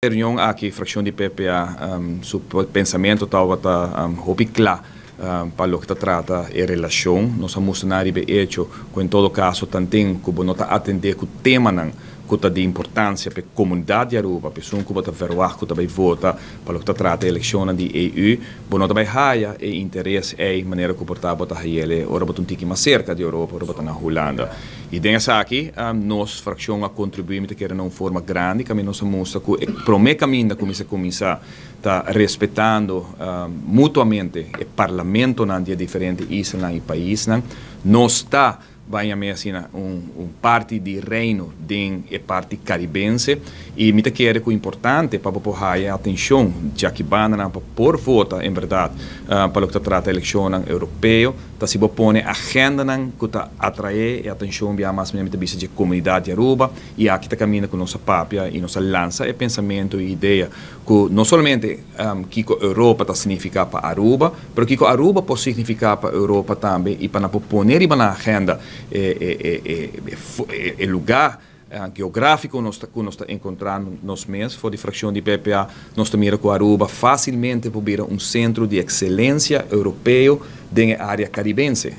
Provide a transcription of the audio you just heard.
Reunion aki, fraccion di PPA su pensamento tabata hopi cla pa loke ta trata e relacion. Nos a mustra riba hecho cu en todo caso tanten cu no ta atende cu temanan cu ta di importancia pa e comunidad di Aruba, pa esun cu ta verwacht cu ta bay vota pa loke ta trata e eleccion di EU, bo no ta bay haya e interes e manera cu por ta bo ta hayele ora bo ta un tiki mas cerca di Europa, ora bo ta na Hulanda. Y den esaki, nos fraccion a contribui cu na un forma grandi, cu nos a mustra cu e prome caminda cuminsa ta respetando mutuamente e parlamentonan di diferente isla y paisnan. Nos ta bay asina un parti di Reino den e parti caribense y mi ta kere cu importante pa por haya atencion ya cu banda pa por vota en berdad pa loke ta trata eleccion europeo, ta si bo pone agendanan cu ta atrae e atencion bia mas mi ta bisa di comunidad di Aruba. Y aki ta caminda cu nos a papia y nos a lansa e pensamento y idea cu no solamente kico Europa ta significa pa Aruba, pero kico Aruba por significa pa Europa tambe y pa pone na agenda e lugar geografico nos ta encontrando nos mes. For di fraccion di PPA nos ta mira cu Aruba facilmente por bira un centro di excelencia europeo den area caribense.